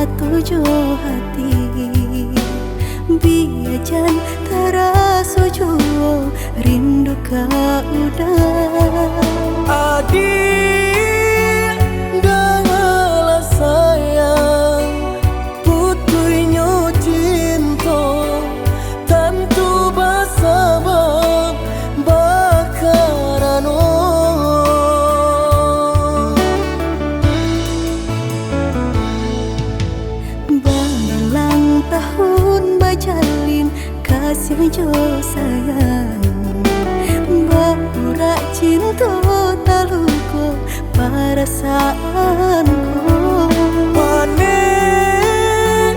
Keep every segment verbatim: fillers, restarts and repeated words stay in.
Satu jo hati, bia jan taraso juo rindu ka uda. Adiak, dangalah sayang, putuihnyo cinto, tantu basabab bakarano. Babilang tahun bajalin, kasiah jo sayang, baurak cinto taluko parasaanku. Paneh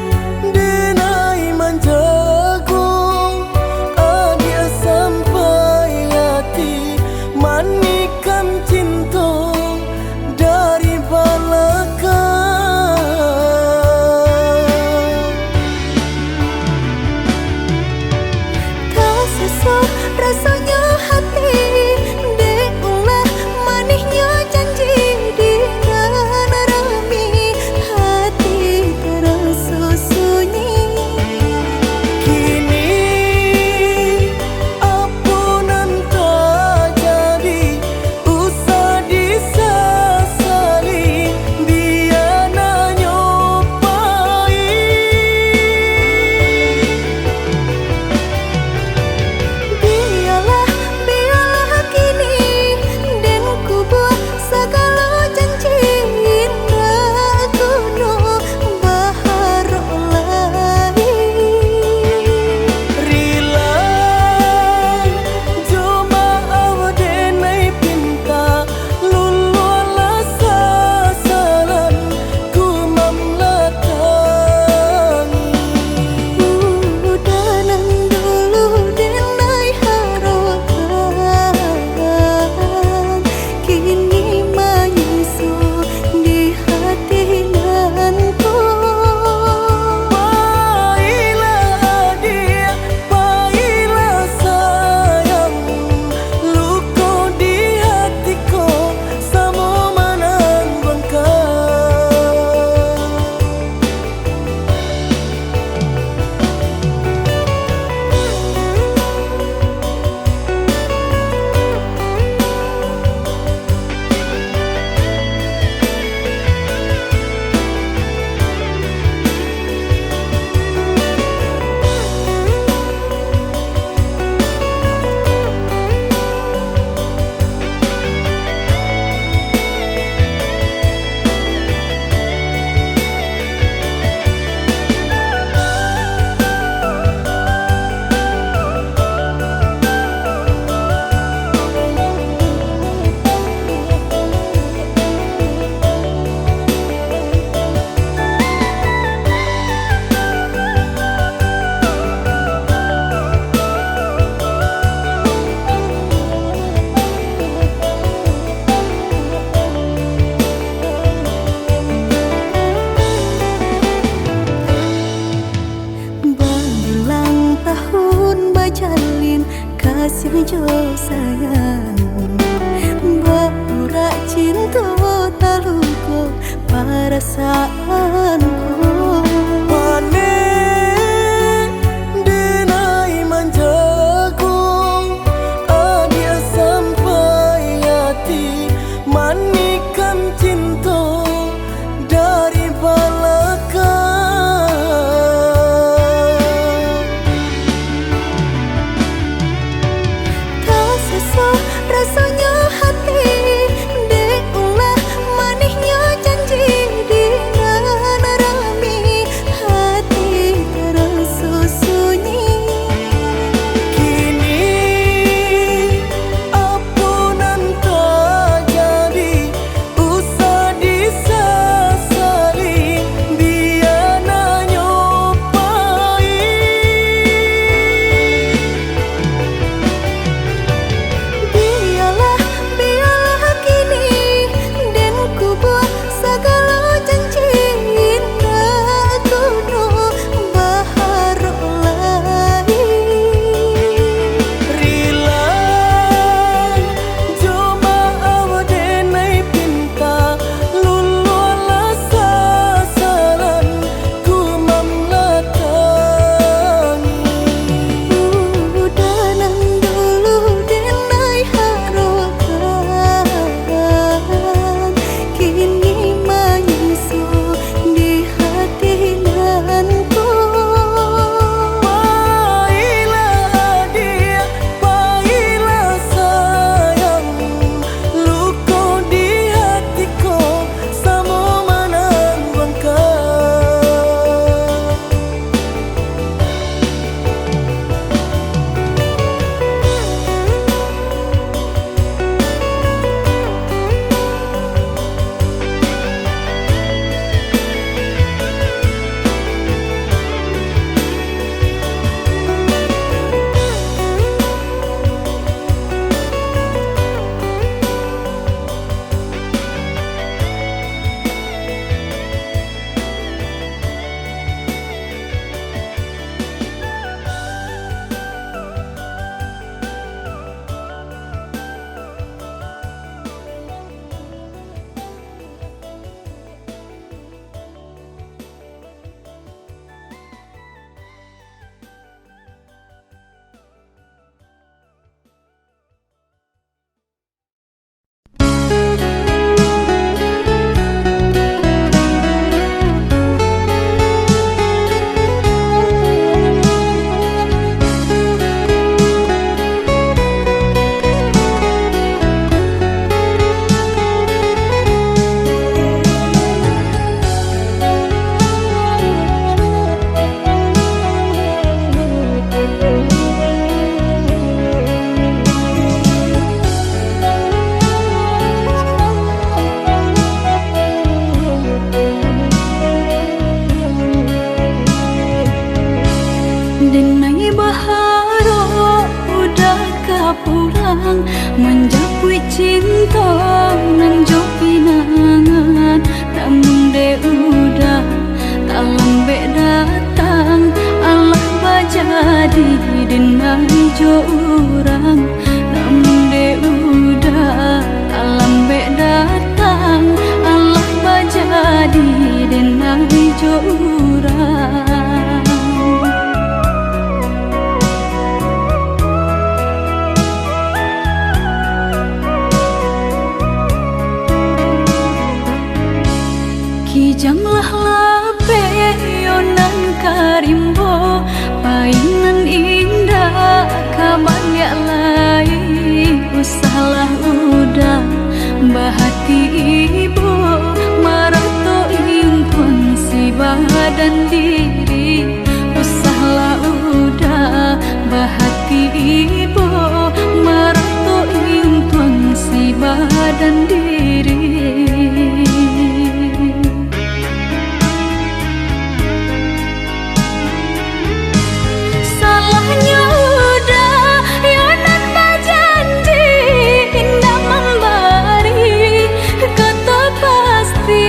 denai manjago, adiak sampai ati, manikam cinto dari balakang. Tasaso rasonyo hati, dek ulah manihnyo janji di nan rami, hati taraso sunyi. Kini apo nan tajadi, usah disasali, bia nanyo pahik. Bialah, bialah kini den kubua sagalo janji, indak kuno baharok lai. Rila jo maaf denai pinta, luluahlah sasalan ku mamlatangi. Udah nan dulu denai harokan, kini manyiso di hati nan ko. Pailah adiak, pailah sayang, luko di hati ko samo manang bangka. Babilang tahun bajalin, kasiah jo sayang, baurak cinto taluko parasaanku. Paneh denai manjago, adiak sampai ati, manikam cinto dari balakang. Tasaso rasonyo hati, dek ulah manihnyo janji di nan Kijanglah lapeh yo nan ka rimbo, pai nan indak ka baliak lai. Usahlah uda bahati ibo, marato intuang si badan diri. Usahlah uda bahati ibo, marato intuang si badan diri. Salahnyo uda yo nan bajanji indak mambari kato pasti.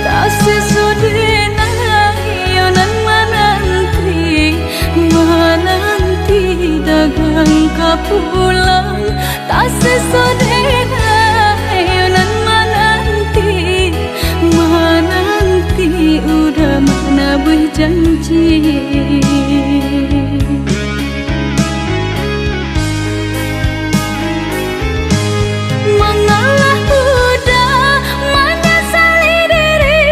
Taseso dek nan yo nan mananti, mananti dagang ka pulang. Taseso dek nan yo nan mananti, mananti uda manabuih janji. Mangalah uda manyasali diri,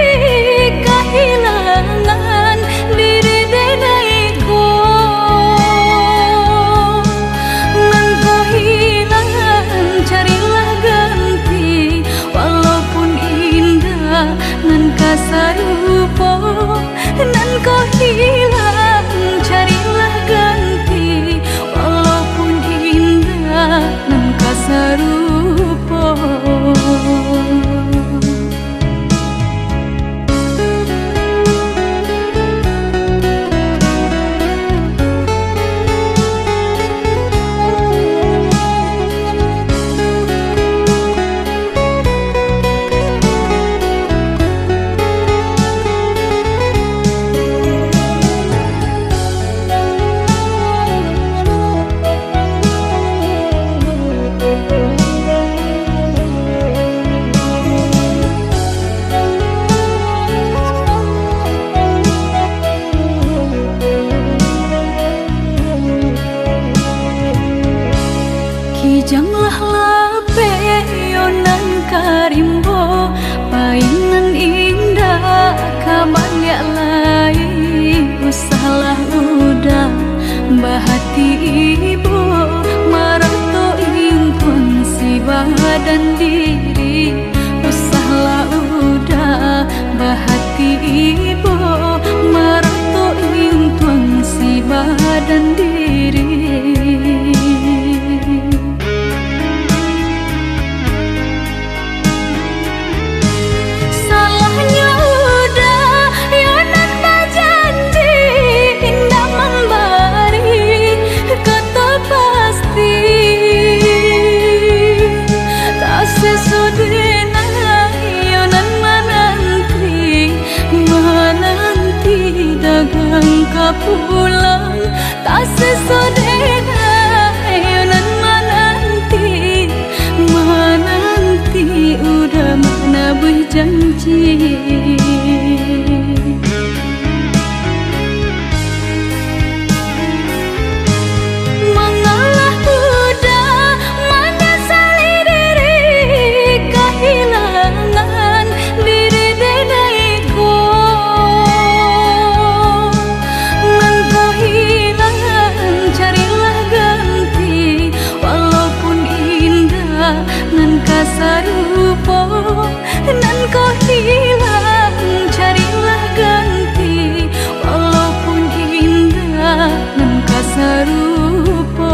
kahilangan diri denai ko. Nan ko hilang, carilah ganti, walaupun indak nan ka sarupo. Nan ko hilang, carilah ganti, walaupun indak nan ka sarupo. Kijanglah lapeh yo nan ka rimbo, pai nan indak ka baliak lai. Usahlah uda bahati ibo, marato intuang si badan diri. Usahlah uda bahati ibo, marato intuang si badan diri. Salahnyo uda yo nan bajanji indak mambari kato pasti. Taseso dek nan yo nan mananti, mananti dagang ka pulang. Taseso dek nan yo nan mananti, mananti uda manabuih janji. Mangalah uda manyasali diri, kahilangan diri denai ko. Nan ko hilang, carilah ganti, walaupun indak nan ka sarupo. Nan ko hilang, carilah ganti, walaupun indak nan ka sarupo.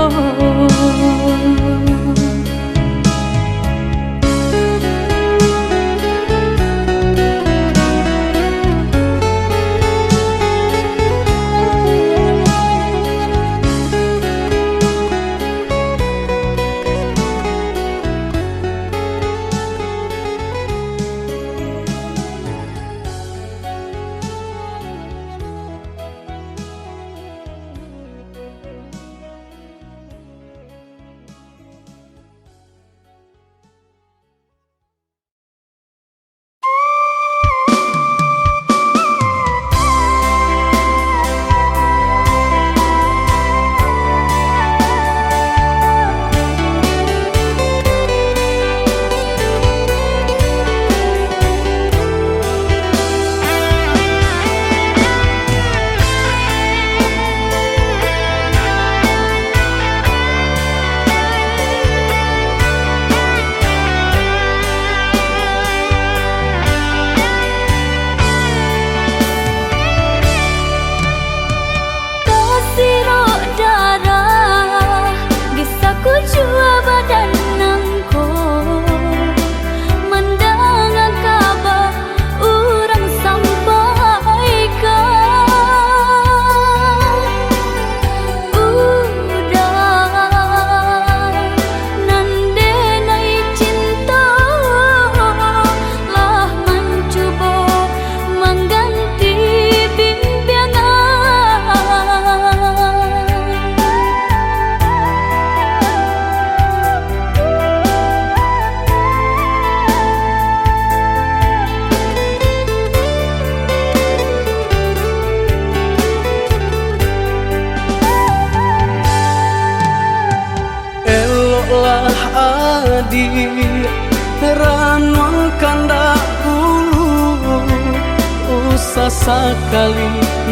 Sakali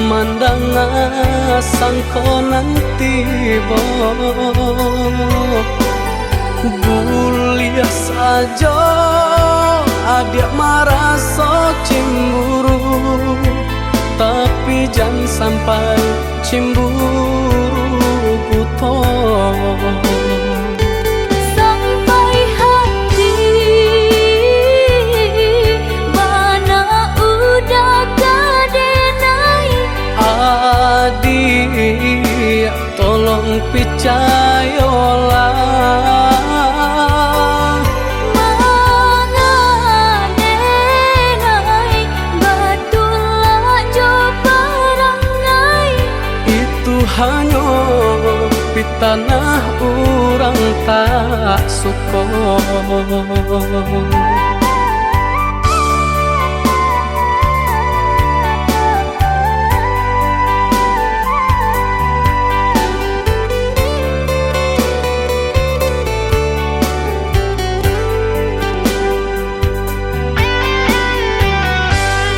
mandanga sangko nan tibo, buliah sajo adiak maraso cimburu, tapi jan sampai cimburu buto. Sampai hati bana udah ka denai. Adiak, tolong picayolah. Manga denai, batua jo parangai. Itu hanyo pitanah urang tak suko.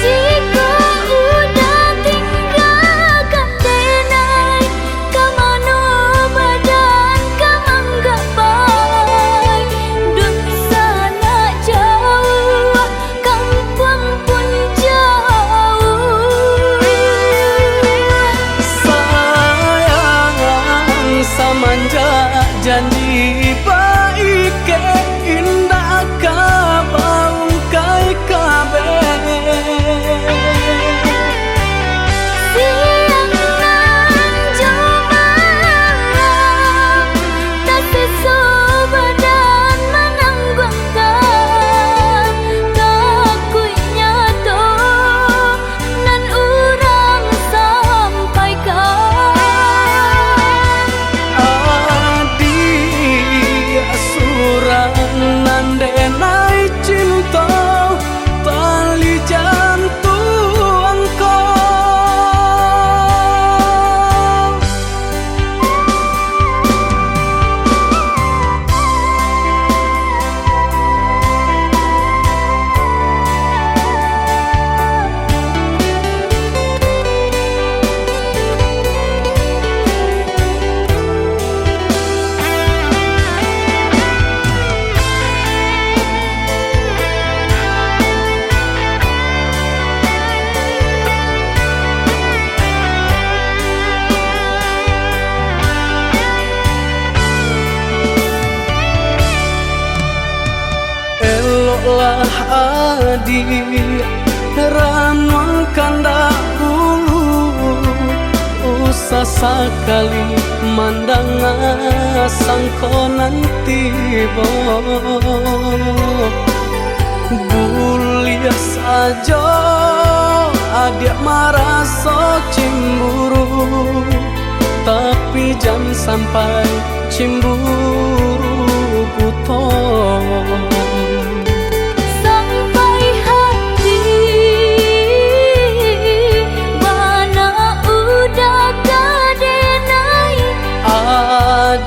Jikok udah tinggakan denai, ka mano badan ka manggapai? Dunsanak jauah, kampuang pun jauah. Sayang, samanjak janji baikek, indak ka baungkai kabeh. Siang nan jo malam, tasiso badan manangguangkan, takuiknyo tu nan urang sampaikan. Adiak surang nan denai cinto, tali jantuang ko. Eloklah adiak, ranuang kandak bulu, usah sakali mandanga sangko nan tibo. Buliah sajo adiak maraso cimburu, tapi jan sampai cimburu buto. Sampai hati bana udah ka denai.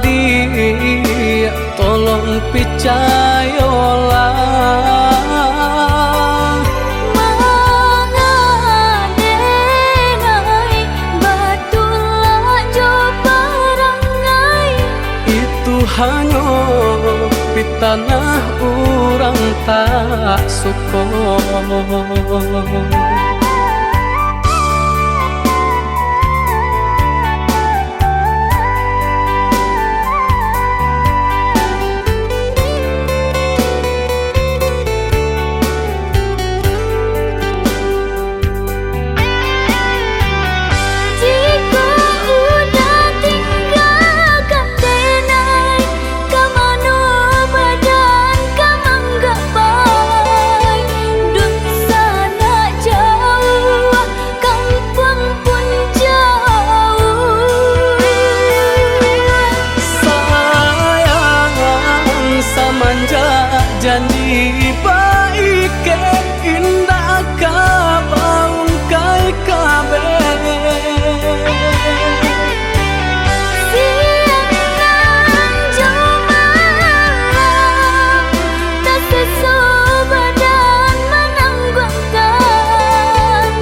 Adiak, tolong picayolah. Manga denai, batua jo parangai. Itu hanyo pitanah urang tak suko. Jikok udah tinggakan denai, ka mano badan ka manggapai? Dunsanak jauah, kampuang pun jauah. Sayang, samanjak janji baikek, indak ka baungkai kabeh. Siang nan jo malam, tasiso badan manangguangkan,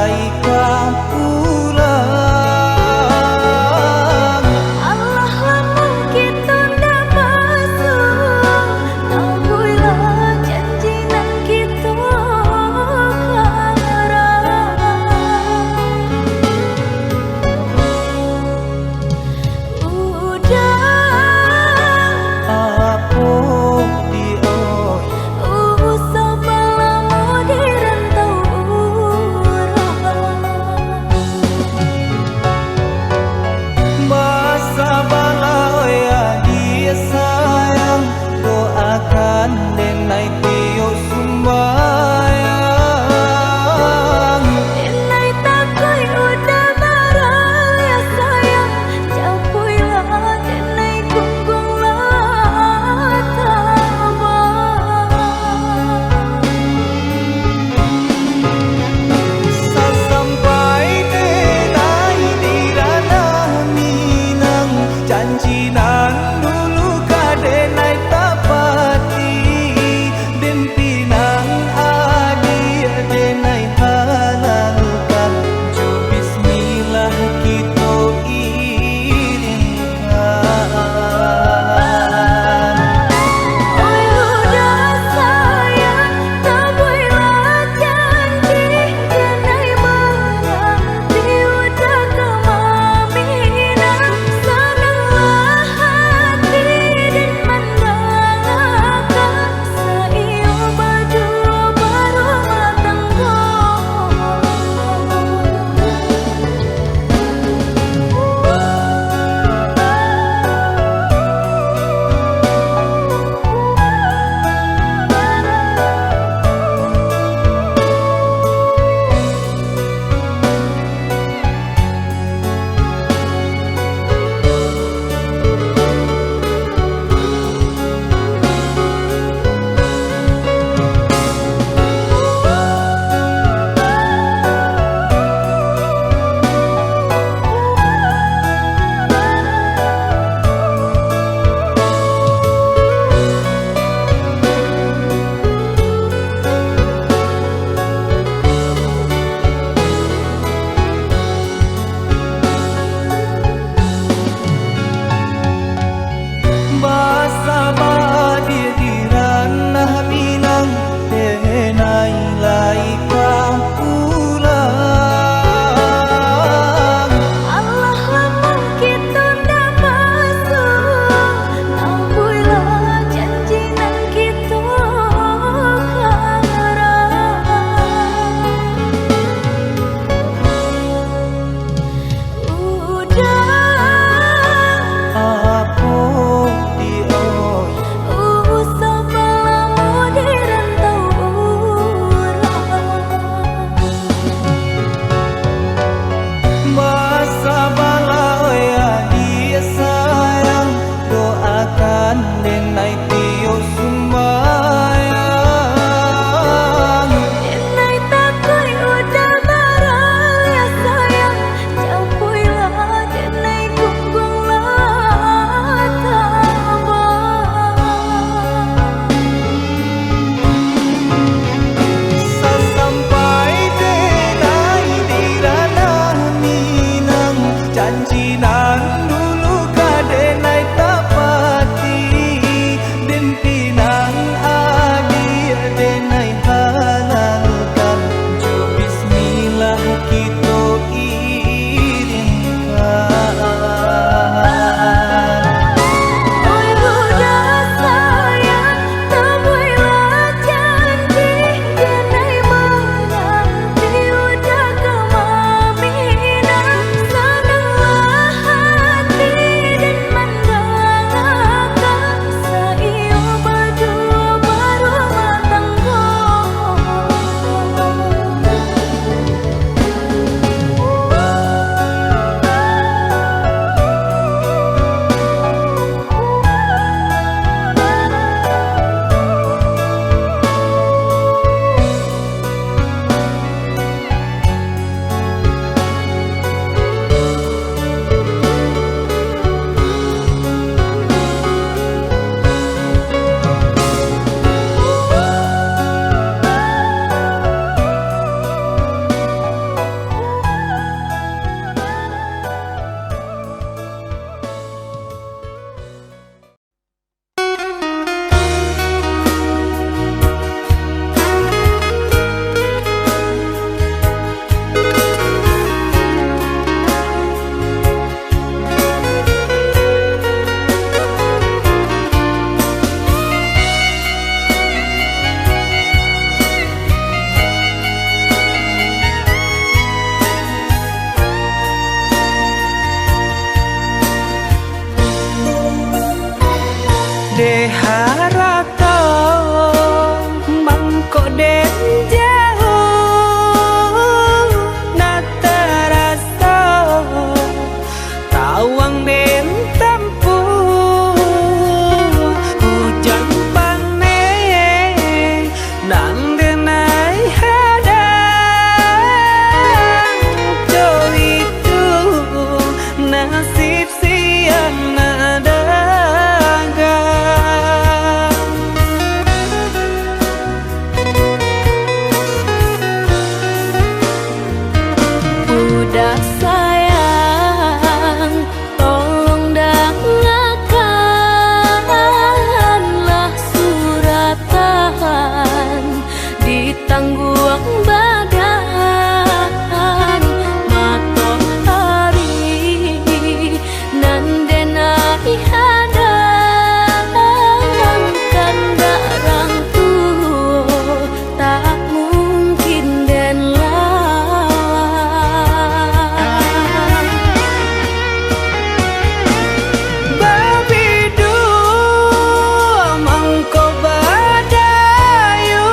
Ikam pulang. Alah lamo kito ndak basuo, tabuihlah janji nan kito karang. Udah. Apo di oi? Usah balamo di rantau urang. Badan matoari nan den ai hadang, kandak rang tuo tak mungkin den lawan. Babiduang mangko badayu,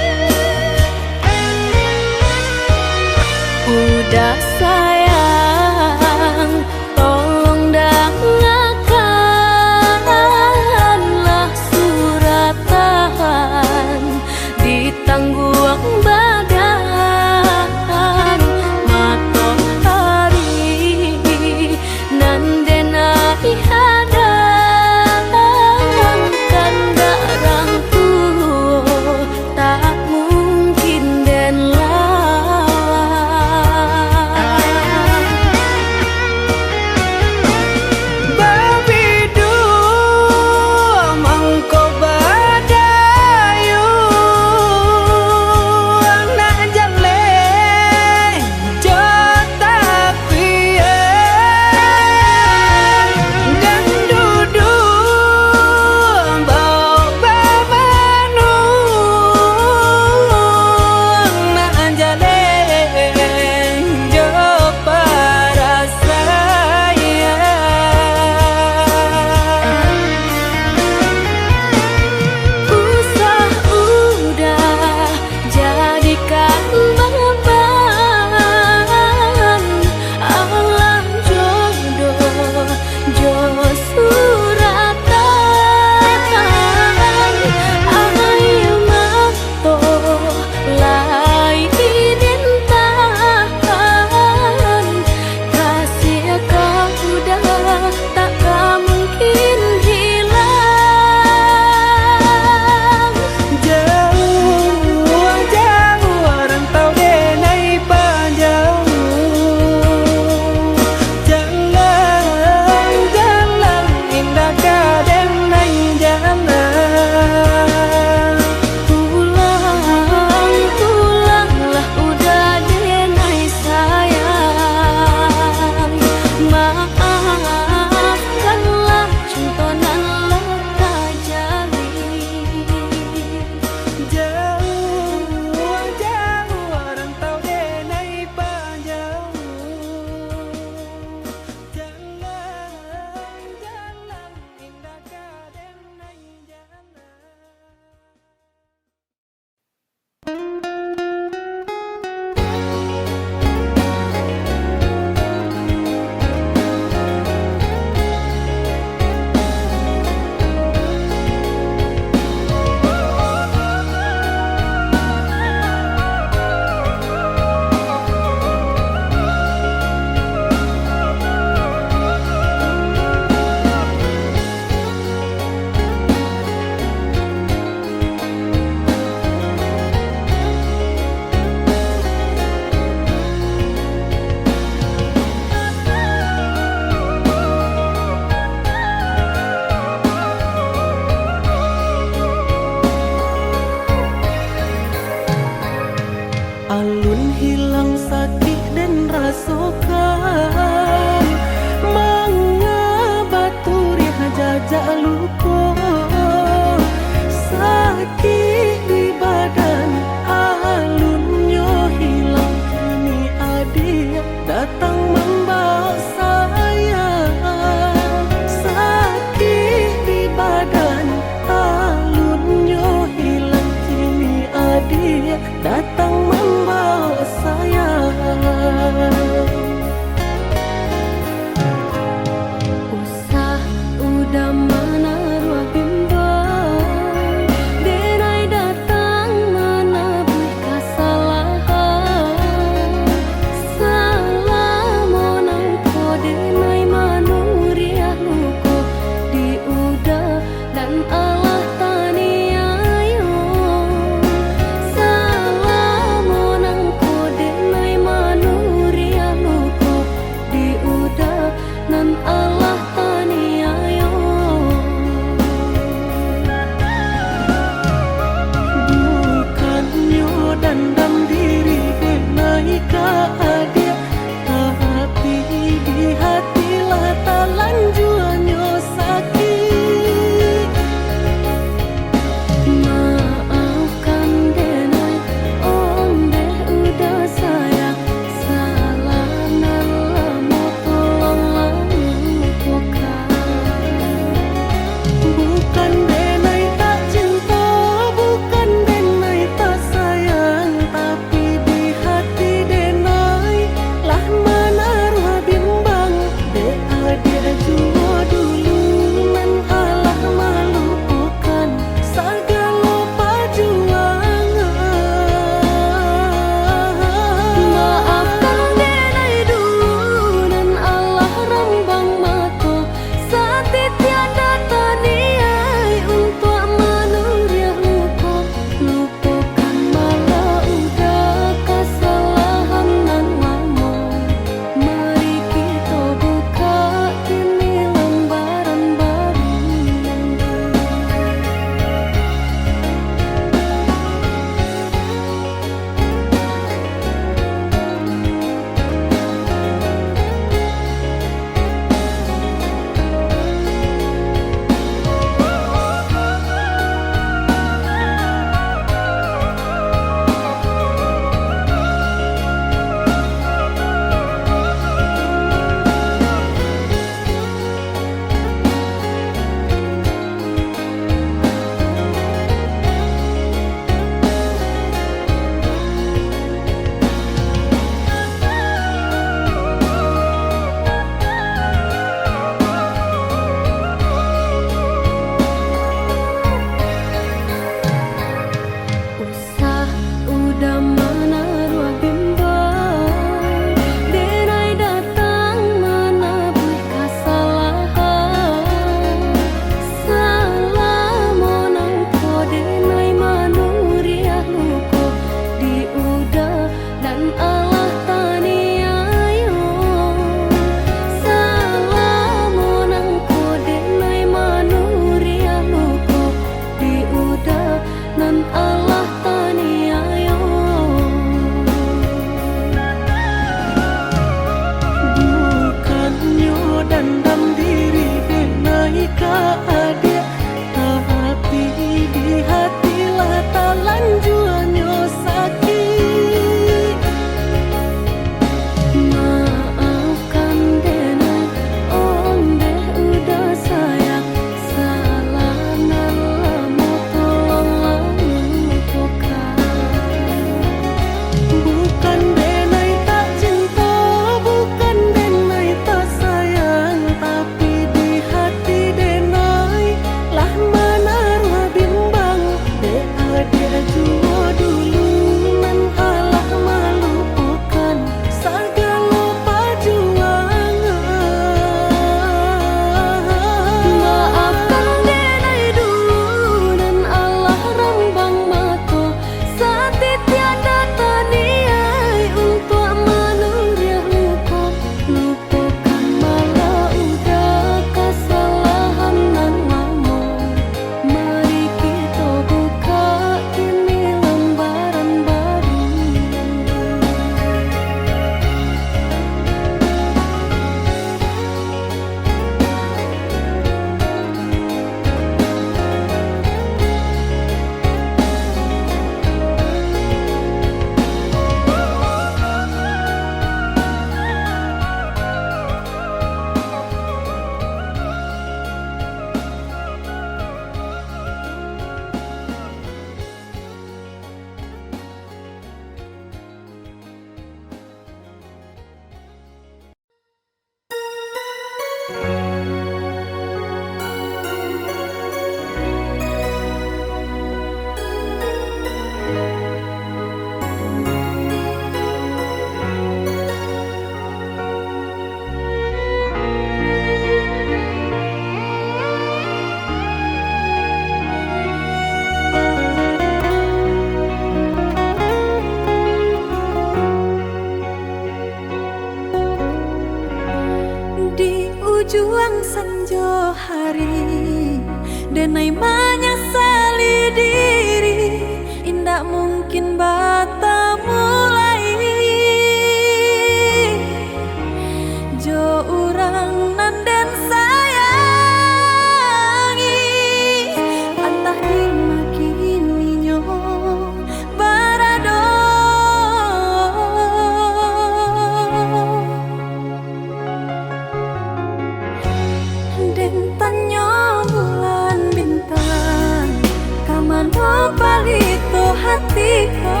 Tiko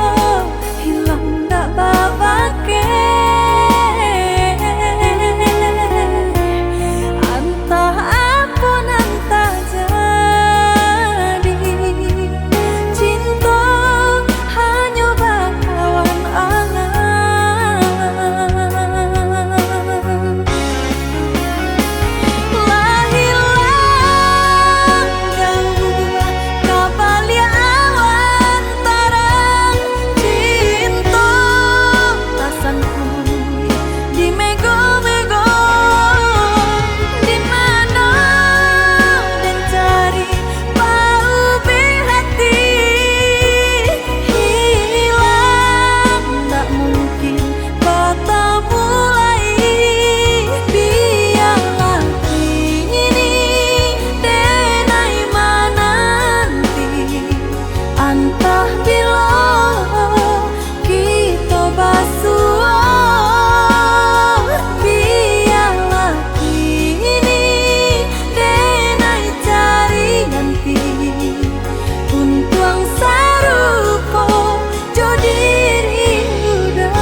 hilang dak babakeh. Antah apo nan tajadi, cinto hanyo bakawan angan. Lah hilang jauah kabaliak awan tarang, cinto rasanku dimego-mego. Di mano den cari paubik hati? Hilang dak mungkin batamu lai. Bialah kini denai mananti, antah bilo kito basuo. Bialah kini denai cari ganti, untuang sarupo jo diri uda.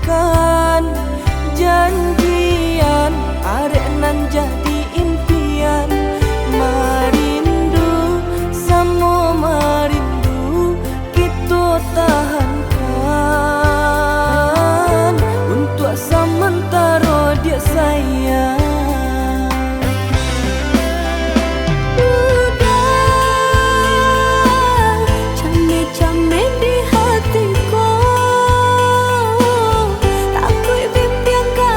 Kan janjian, arek nan jadi impian. Marindu, samo marindu, kito tahankan untuak samantaro, diak sayang. Udah, cameh-cameh di hati ko, takuik bimbiang ka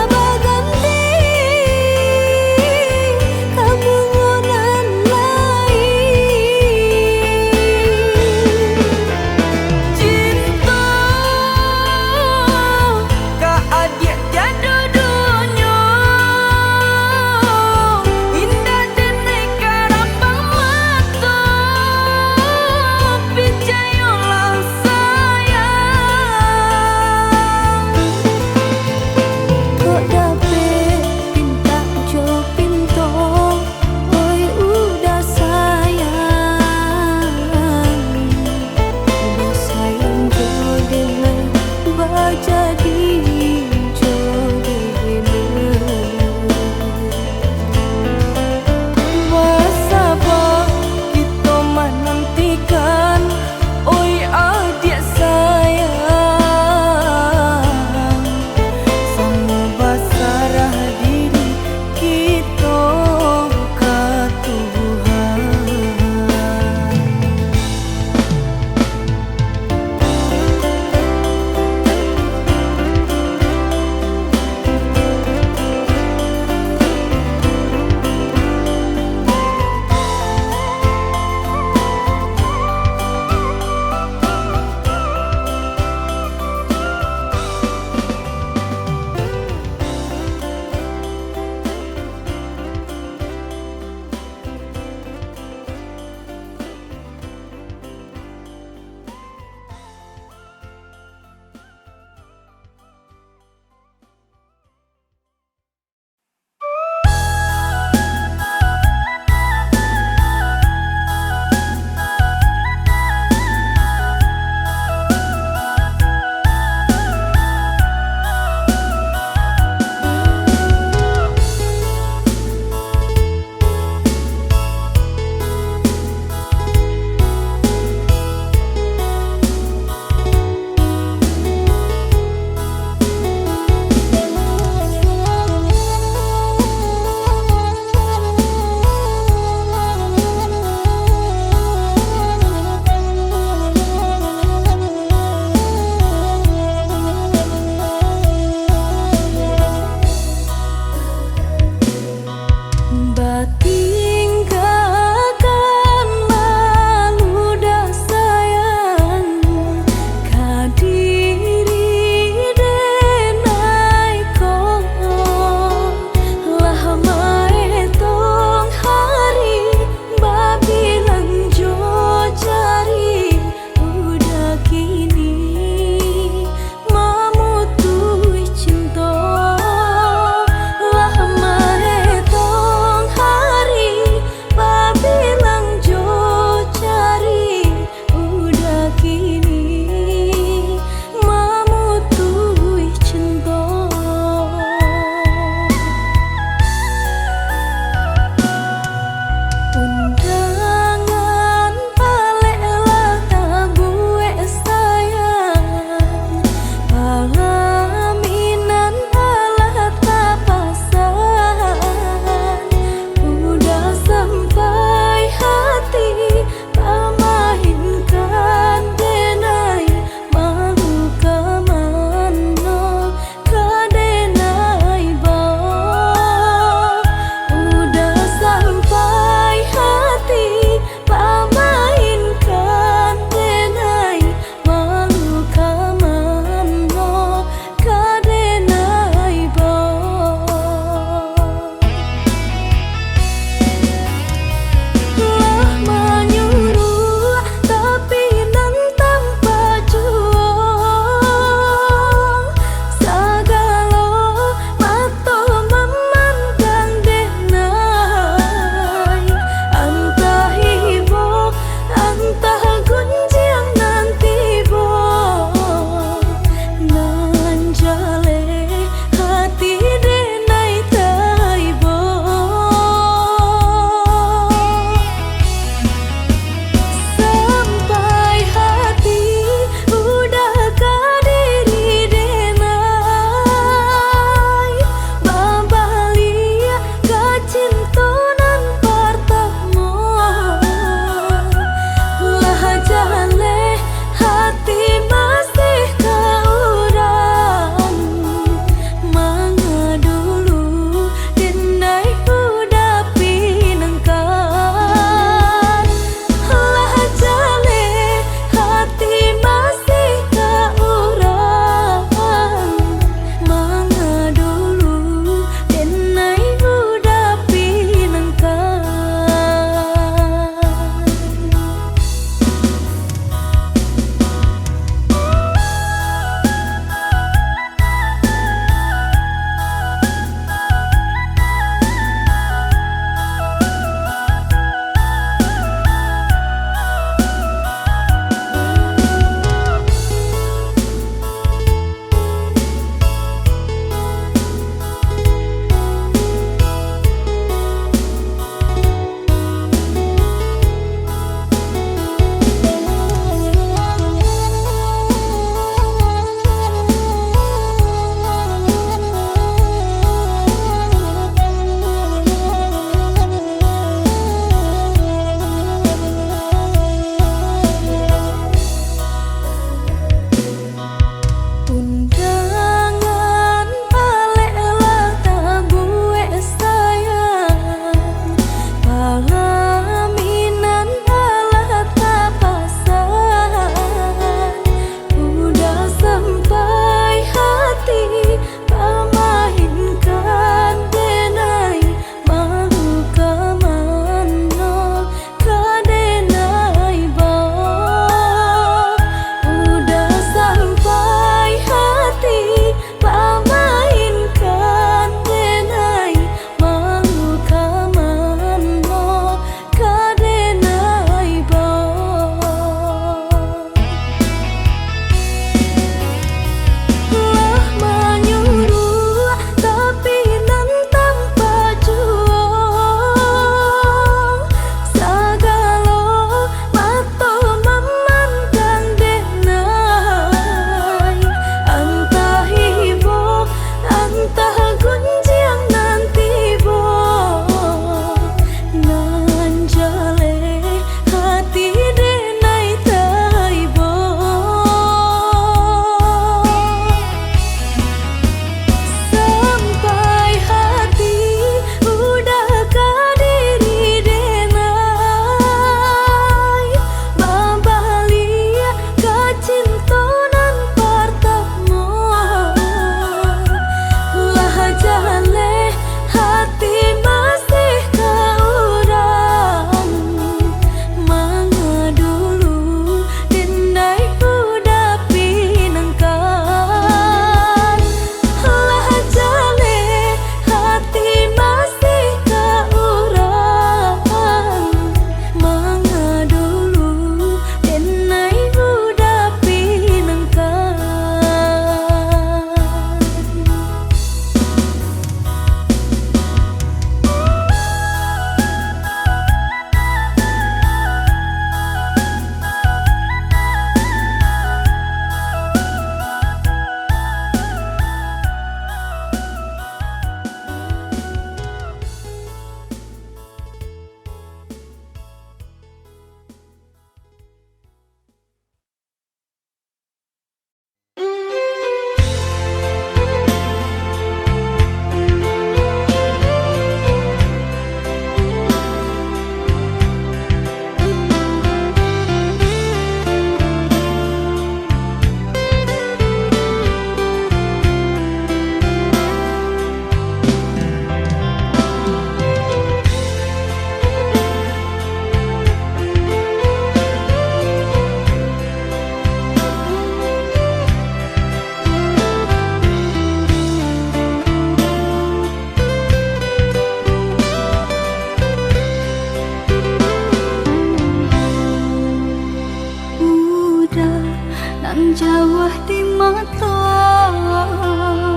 Nan jauah di mato,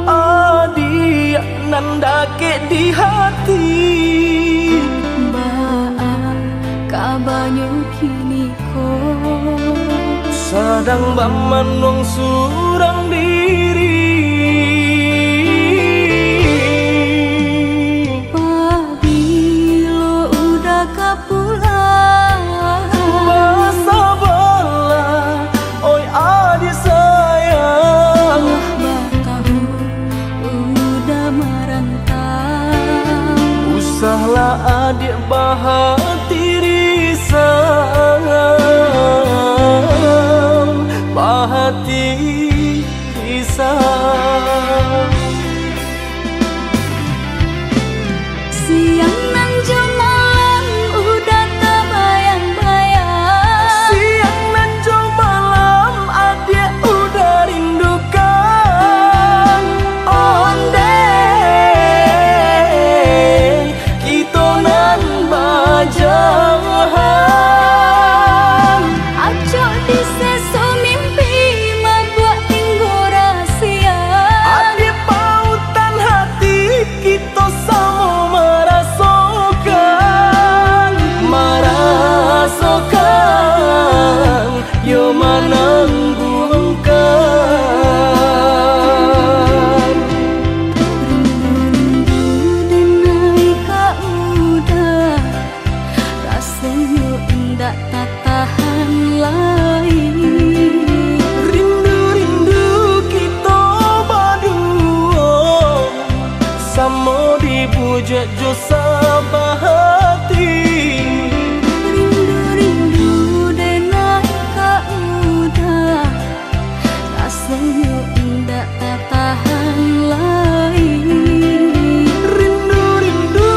adiak nan dakek di hati. Baa kabanyo kini ko? Sadang bamanuang surang diri. Pabilo Uda ka pulang? Basabalah, oi adik sayang. Lah batahun Uda marantau. Usahlah adik bahati risau, bahati risau. Siang nan jo malam Uda tabayang-bayang. Siang nan jo malam adiak Uda rindukan. Ondeh kito nan bajauhan. Acok diseso mimpi, mabuak tinggo rasia. Adiak pautan hati, kito samo marasokan, marasokan, yo manangguangkan. Rindu-rindu denai ka Uda, rasonyo indak tatahan lai. Rindu-rindu kito baduo, samo dibujuak jo sabahati. Rindu-rindu denai ka Uda, rasonyo indak tatahan lai. Rindu-rindu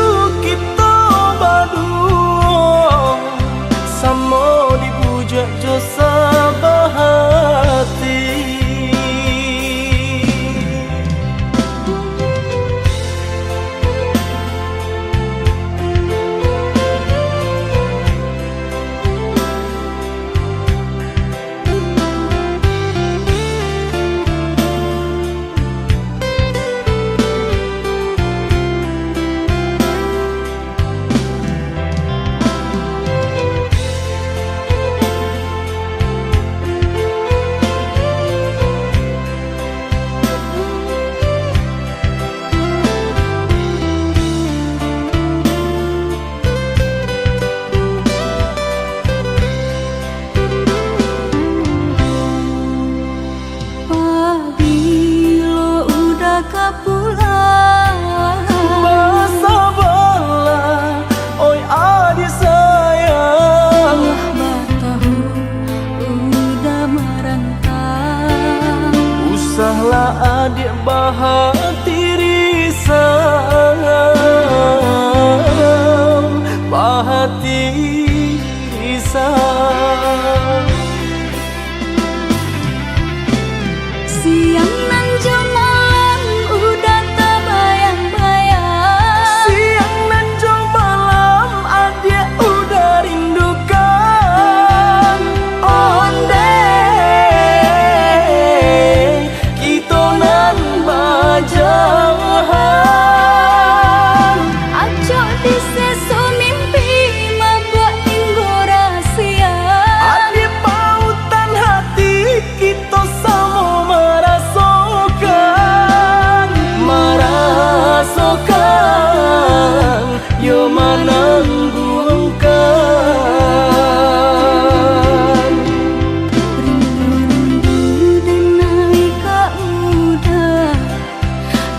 kito baduo, samo dibujuak jo sabahati. Pabilo Uda ka pulang? Basabalah, oi adik sayang. Lah batahun Uda marantau. Usahlah adik bahati risau, bahati risau. Siang nan jo malam Uda tabayang-bayang. Siang nan jo malam adiak Uda rindukan. Ondeh kito nan bajauhan. Acok diseso mimpi, mabuak tinggo rasia. Adik pautan hati, kito samo marasokan, marasokan, yo manangguangkan. Rindu-rindu denai ka Uda,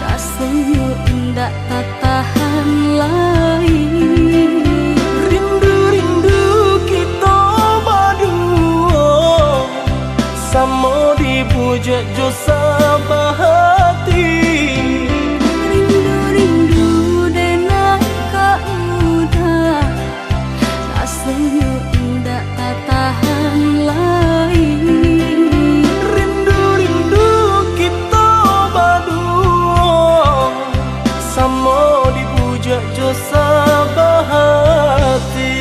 rasonyo indak tatahan lai. Rindu-rindu kito baduo, samo dibujuak jo sabahati. Rindu-rindu denai ka Uda, rasonyo indak tatahan lai. Rindu-rindu kito baduo, samo dibujuak jo sabahati.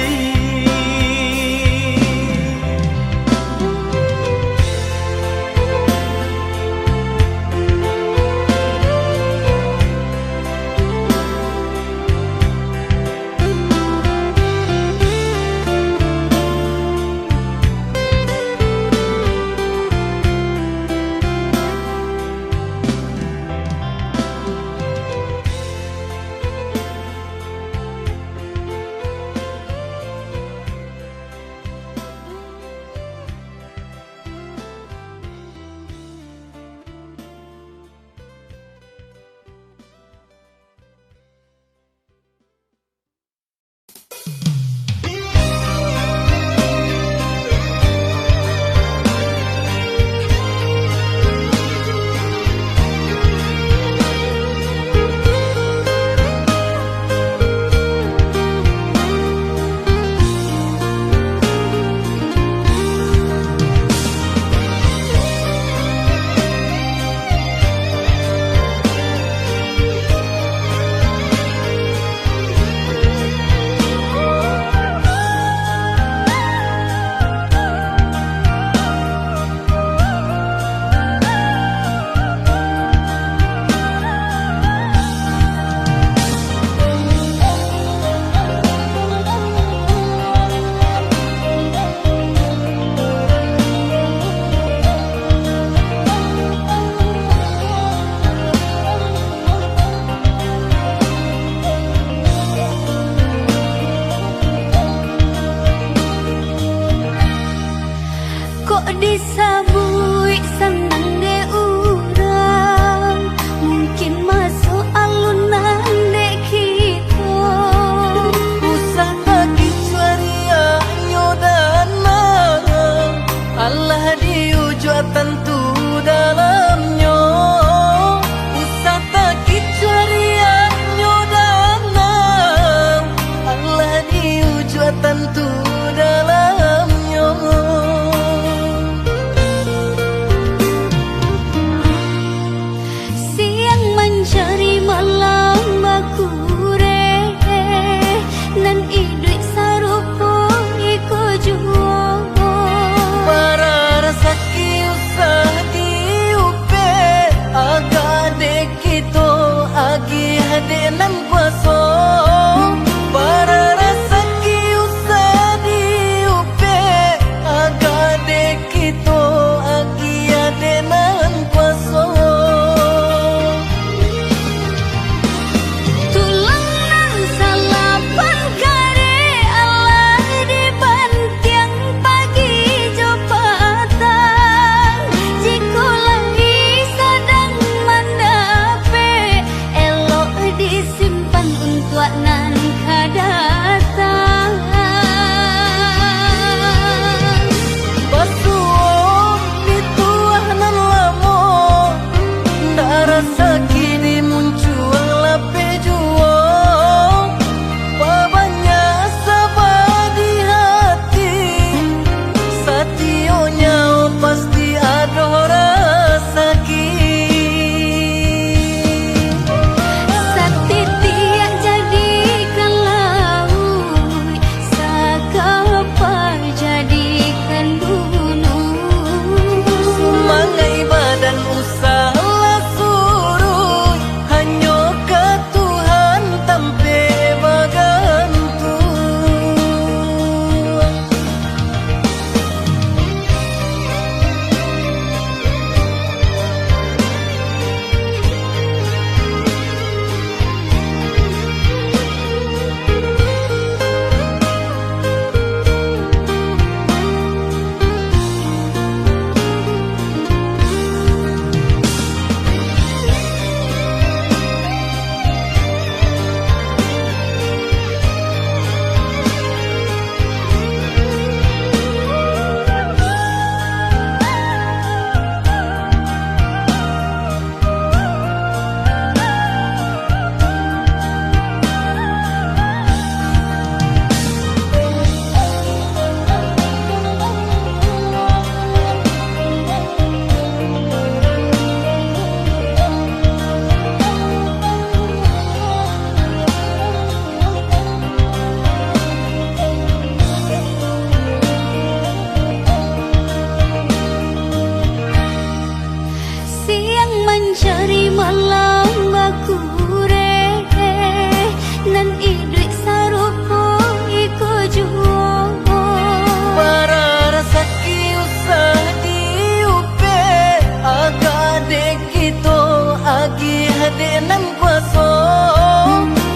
Dek nan kuaso,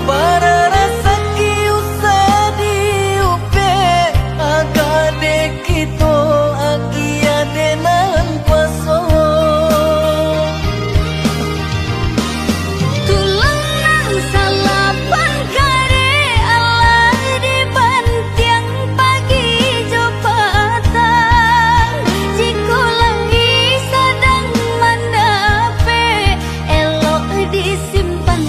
bara rasaki usah diupek, agak dek kito agiah dek nan kuaso. Tulang nan salapan kareh alah dibantiang pagi jo patang. Jiko lai sadang mandapek, elok disimpan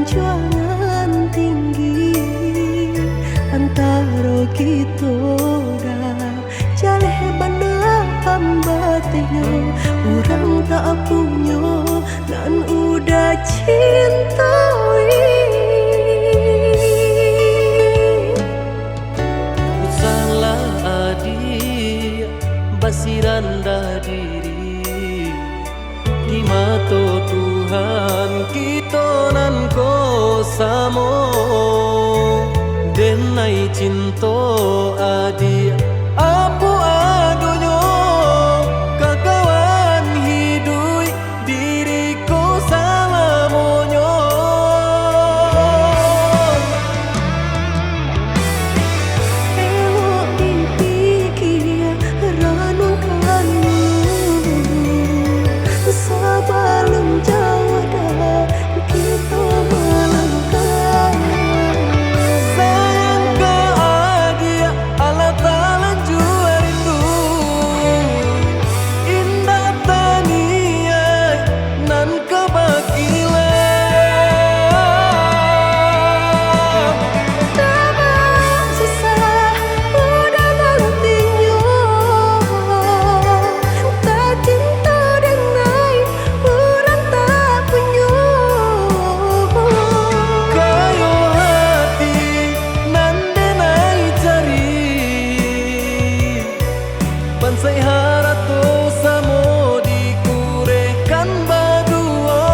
Juangan tinggi antaro kito dah, jaleh bana pambatinyo, urang tak punyo nan udah cintoi. Usahlah adiak basirandah diri. Di mato Tuhan kito nan ko samo. Denai cinto adiak, apo adonyo, kakawan hiduik diri ko salamonyo. Elok dipikia, ranuangkan dulu, sabalun jauah dah kito malangkah. Sayang ka adiak, alah talanjua rindu, indak taniaik nan ka bakilah. Tabang susah udah nantinyo, tacinto denai urang tak punyo. Kayo hati nan denai cari, bansaik harato samo dikurehkan baduo.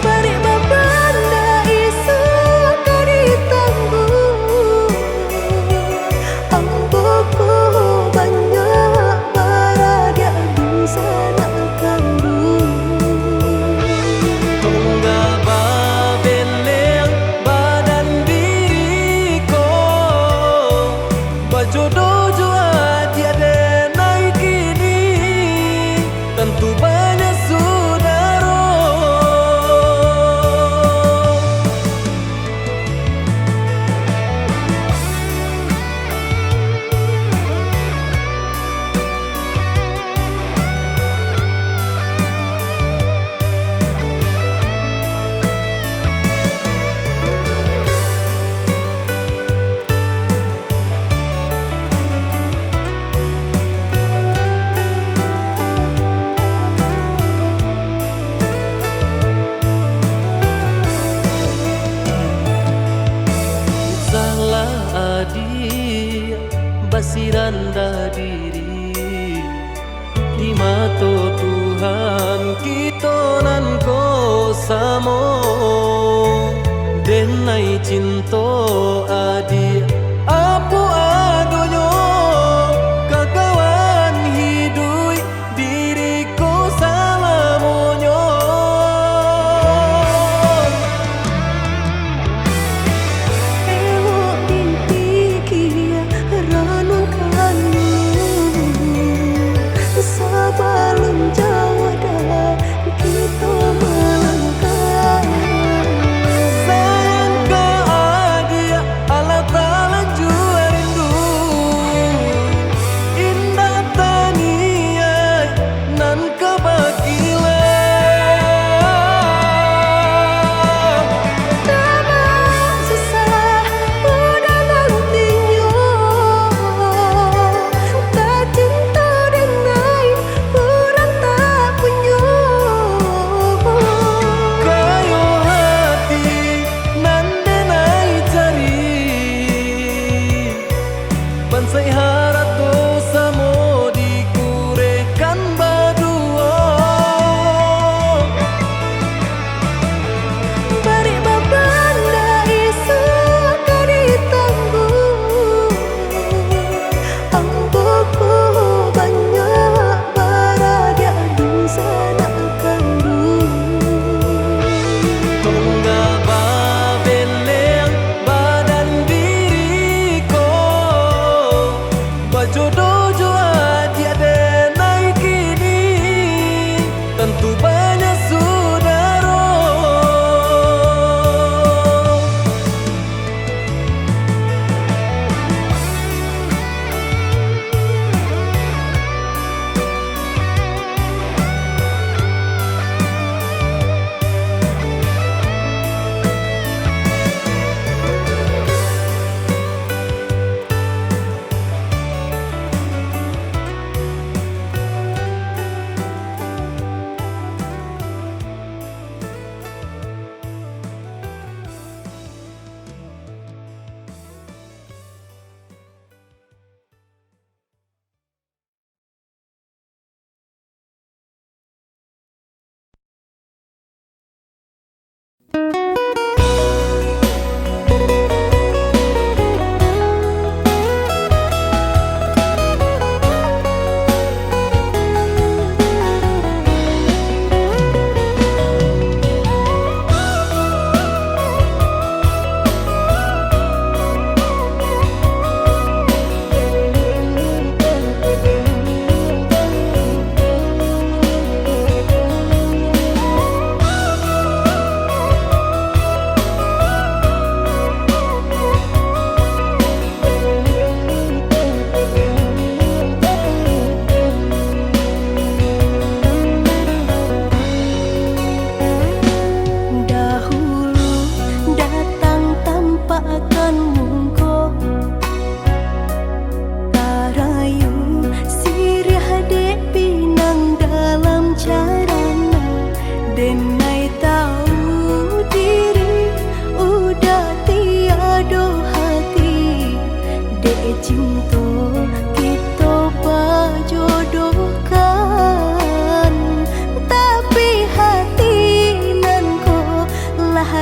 Barek babanda isuak ka ditangguang. Ambo ko banyak baradiak dunsanak kandung. Tunggak babeleng badan diri ko, bajodoh jo adiak denai kini, tantu banyak sudaro. Usahlah adiak basirandah diri. Di mato Tuhan kito nan ko samo. Denai cinto adiak, apo adonyo, kakawan hiduik diri ko salamonyo. Elok dipikia, ranuangkan dulu, sabalun jauah dah kito malangkah. Sayang ka adiak, alah tak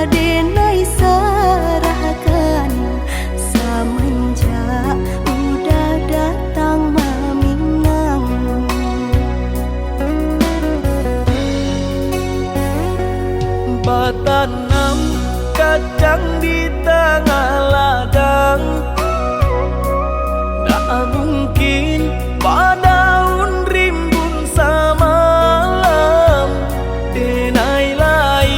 Denai sarahkan, samanjak udah datang maminang. Batanam kacang di tangah ladang, ndak mungkin badaun rimbun samalam. Denai lai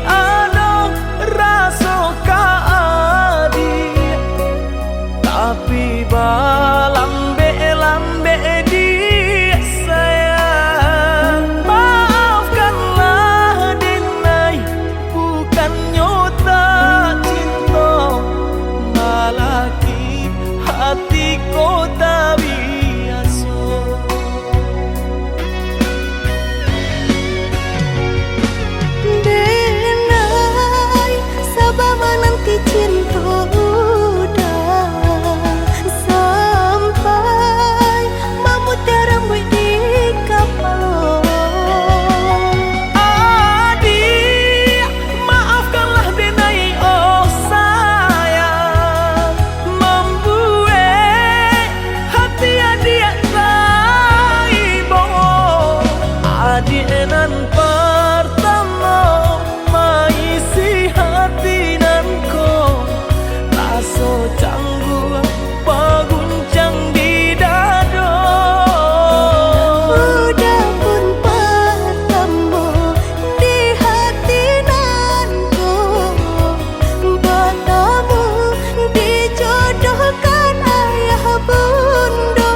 ado raso ka adiak, tapi balambek-lambek diak sayang. Maafkanlah denai, bukannyo tak cinto, malah hati ko tabiaso. Denai, saba mananti cinto udah, sampai mamutiak rambuik di kapalo. Adiak, maafkanlah denai, oh sayang, mambuek hati adiak taibo. Adiak nan partamo maisi hati nan ko, raso cangguang baguncang di dado. Udah pun partamo di hati nan ko, batamu dijodohkan ayah bundo.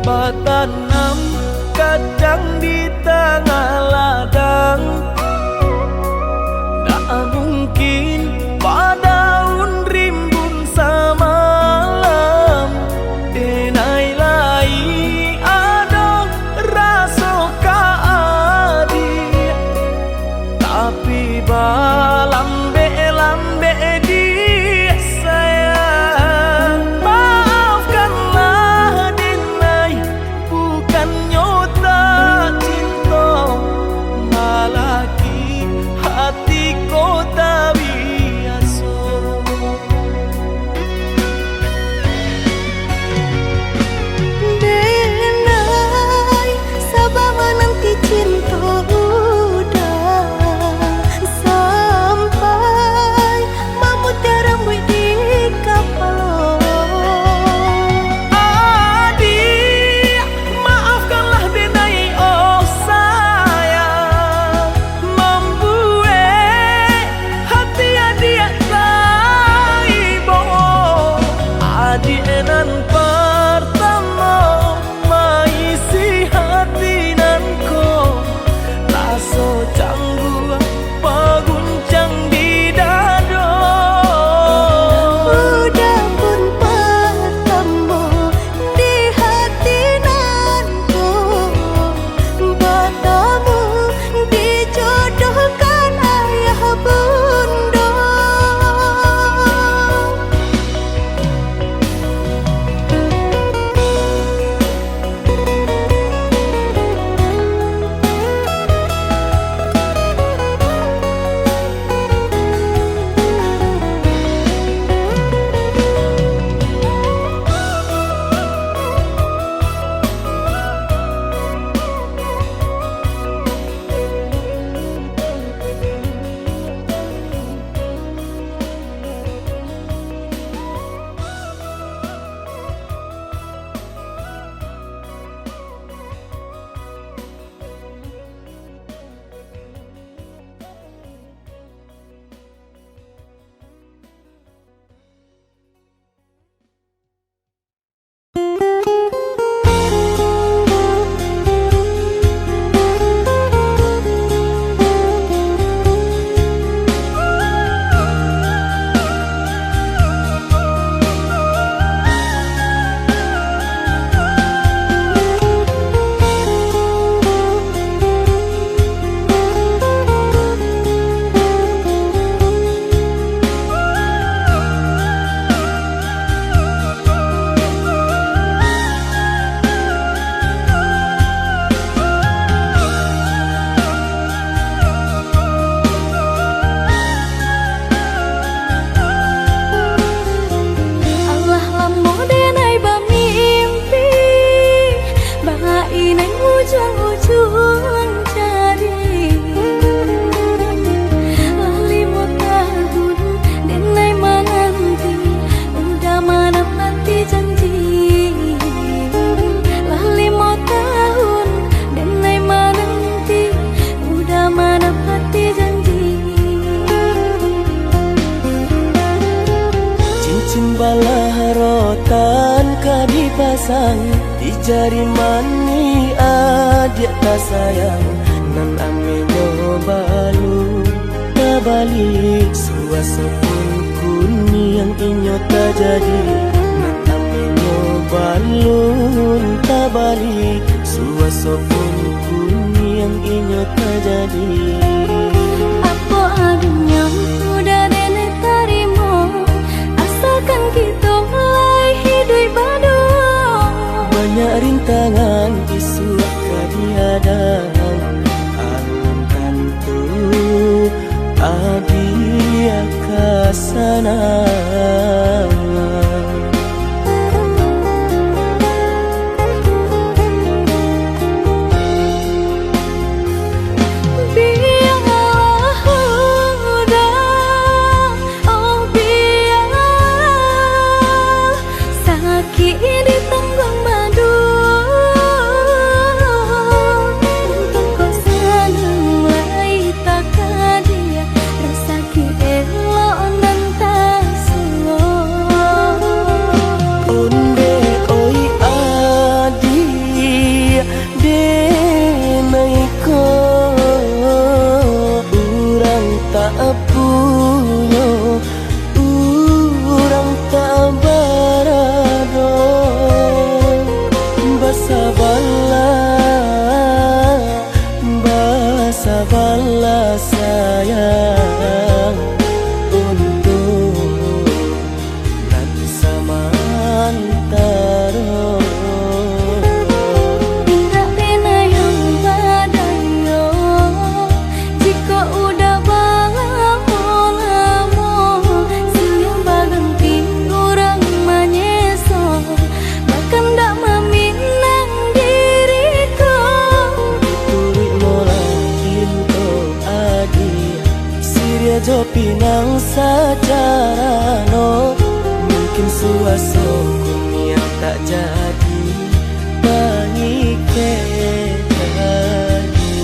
Batanam kacang di tangah ladang, ndak mungkin badaun rimbun samalam. Denai lai ado raso ka adiak, tapi balambek-lambek diak sayang. Maafkanlah denai, bukannyo tak cinto, malah hati ko tabiaso. Inai ujuang-ujuang jadi. Lah limo tahun denai mananti, udah manapati janji. Lah limo tahun denai mananti, udah manapati janji. Cincin balah rotan ka dipasang di jari manih adiak tasayang, nan ameh nyo balun tabali. Suaso pun kuniang inyo tajadi, nan ameh nyo balun tabali. Suaso pun kuniang inyo tajadi. Apo adonyo udah denai tarimo, asalkan kito lai hiduik baduo. Banyak rintangan isuak ka dihadang, alun tantu adiak ka sanang. Bialah udah, oh bialah, sakik ditangguang baduo. Untuang ko sanang lai takadiak, rasaki elok nan tasuo. Ondeh oi adiak, denai ko urang tak punyo, urang tak barado. Basabalah, basabalah sayang, untuak nan samantaro. Indak bana yang badayo, jikok udah balamo-lamo, siang baganti urang manyeso, bakandak maminang diri ko. Dituruik molah pinto adiak, siriah jo pinang sajarano. Mungkin suaso kuniang tak jadi pangikek lagi.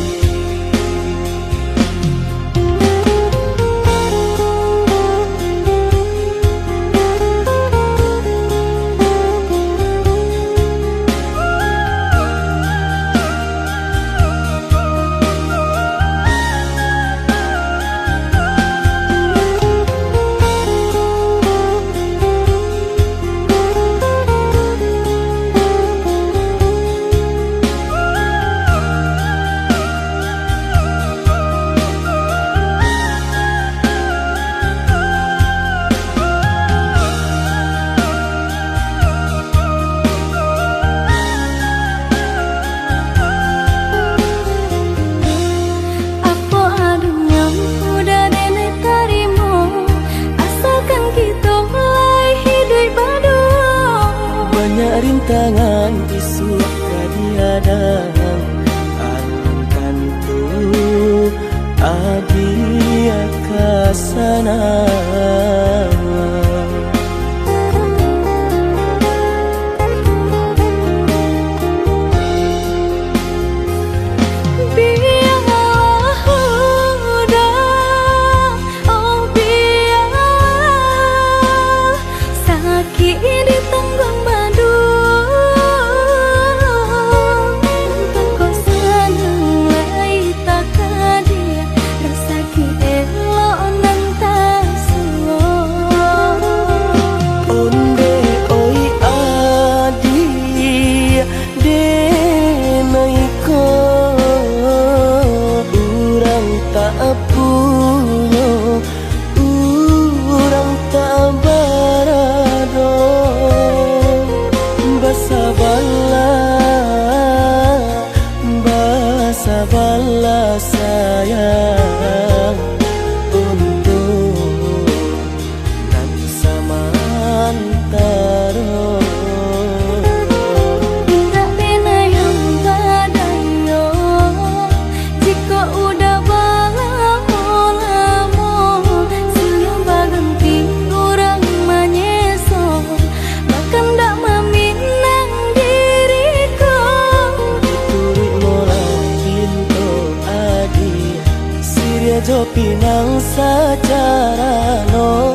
Pinang sajarano,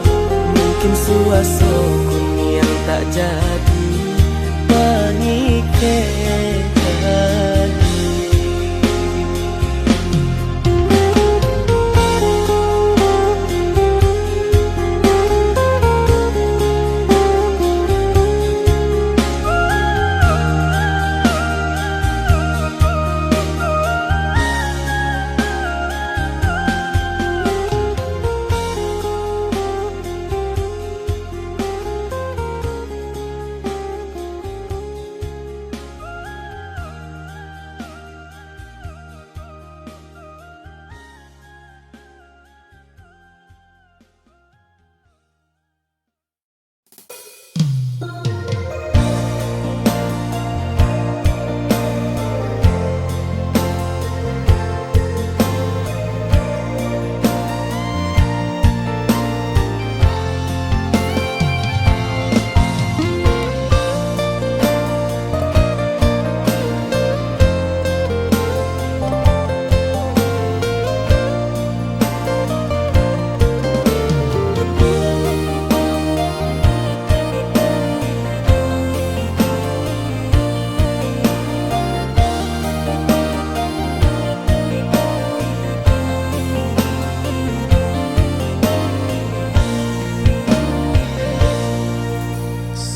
mungkin suaso kuniang tak jadi mangikek lagi.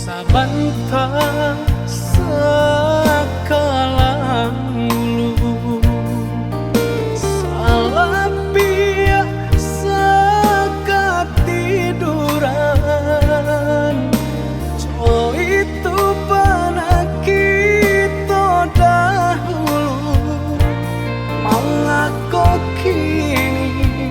Sabanta sakalang ulu, salapiah sakatiduran. Co itu panakito dahulu, mangako kini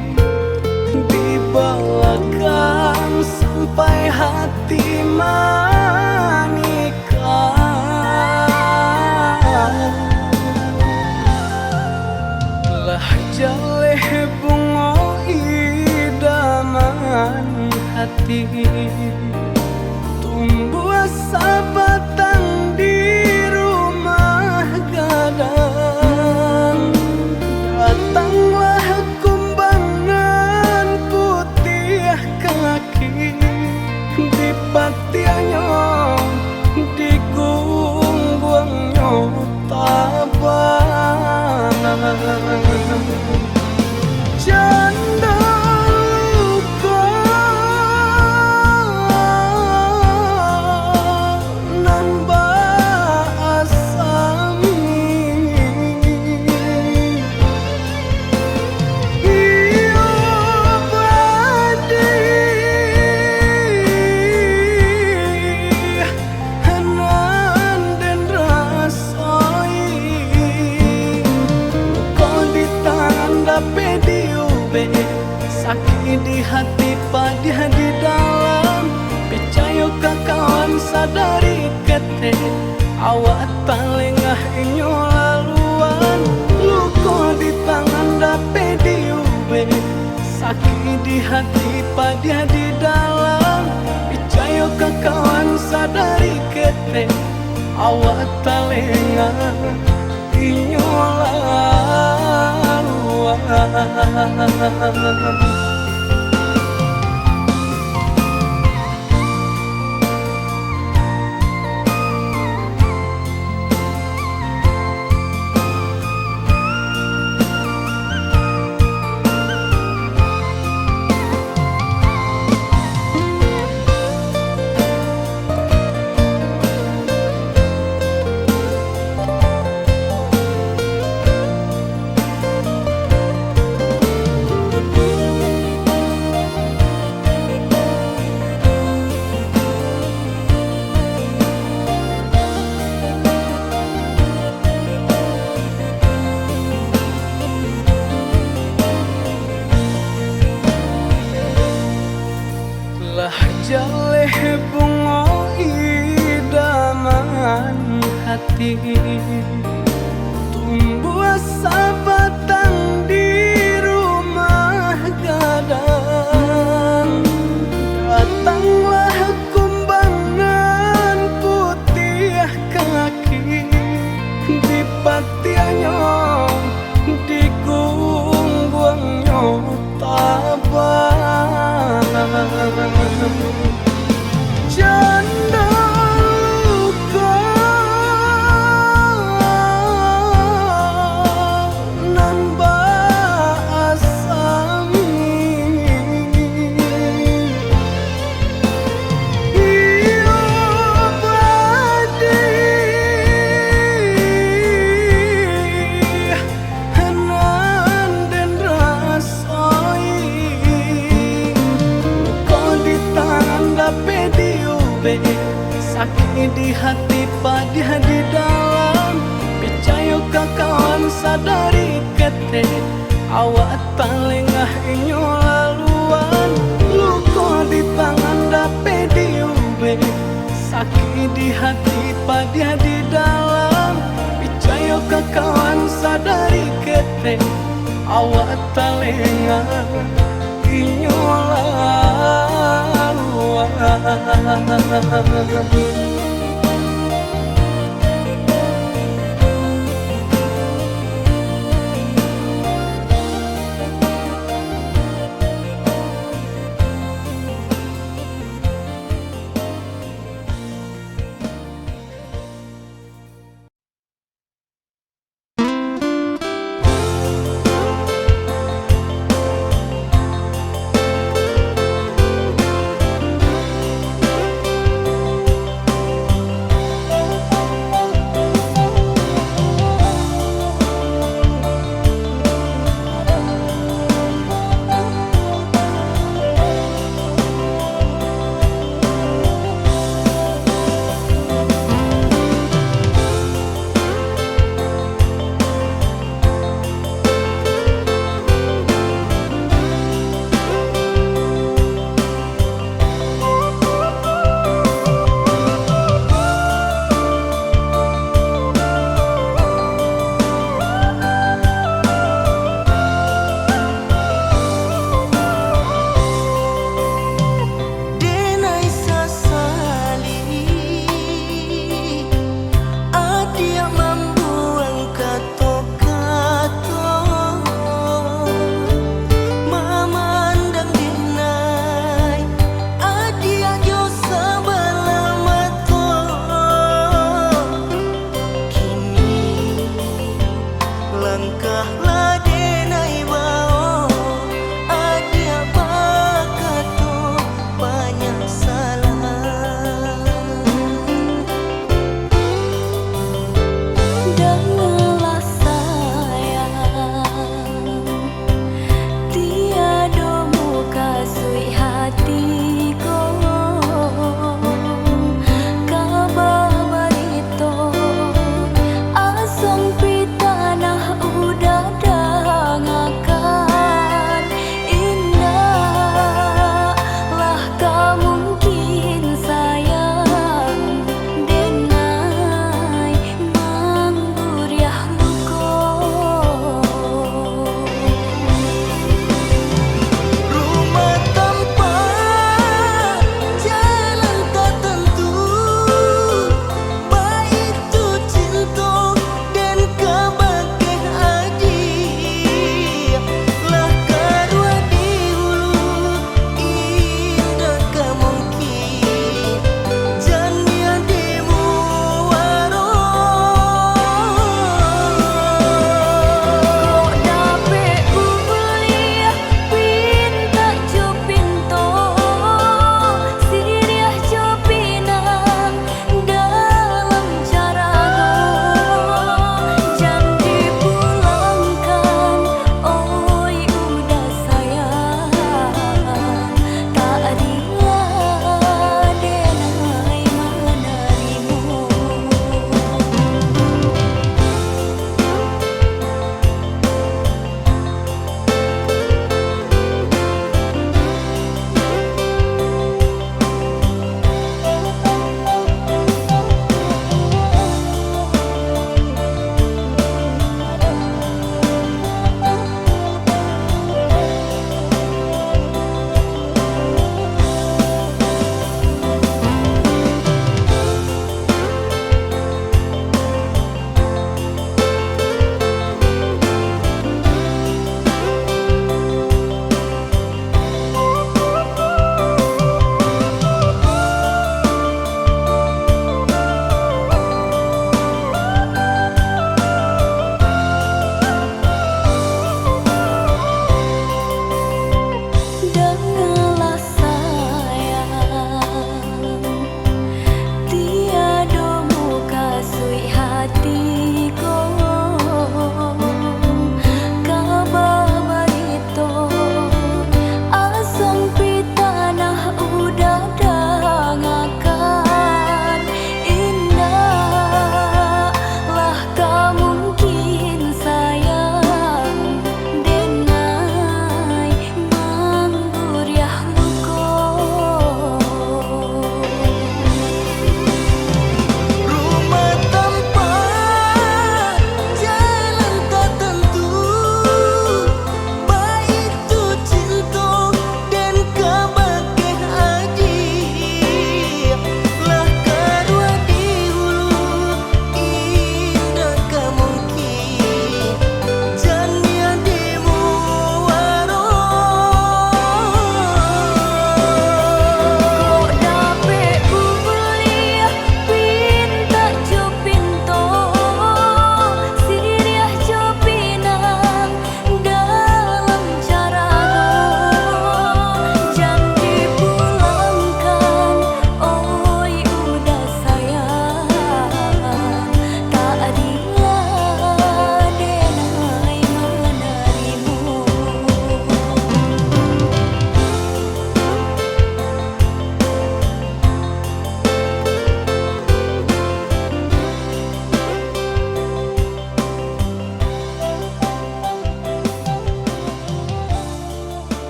di balakang sampai hati manikah? Lah jaleh bungo idaman hati, tumbuah sabatang di rumah gadang. Datanglah kumbang nan putiah kaki, dipatiahnyo, digungguangnyo tabang. Cando luko nan baasam, iyo, padih nan den rasoi. Luko di tangan dapek diubek, sakik di hati padiah di dalam. Picayo ka kawan sadari ketek, awak talengah inyo laluan. Luko di tangan dapek diubek, sakik di hati padiah di dalam. Picayo ka kawan sadari ketek, awak talengah inyo laluan. Lah jaleh bungo idaman hati, tumbuah sabatang di rumah gadang. Datanglah kumbang nan putiah kaki, dipatiahnyo, digungguangnyo Dari ketek awak talengah inyo laluan, luko di tangan dapek diubek, sakik di hati padiah di dalam. Picayo ka kawan, sadari ketek awak talengah inyo laluan.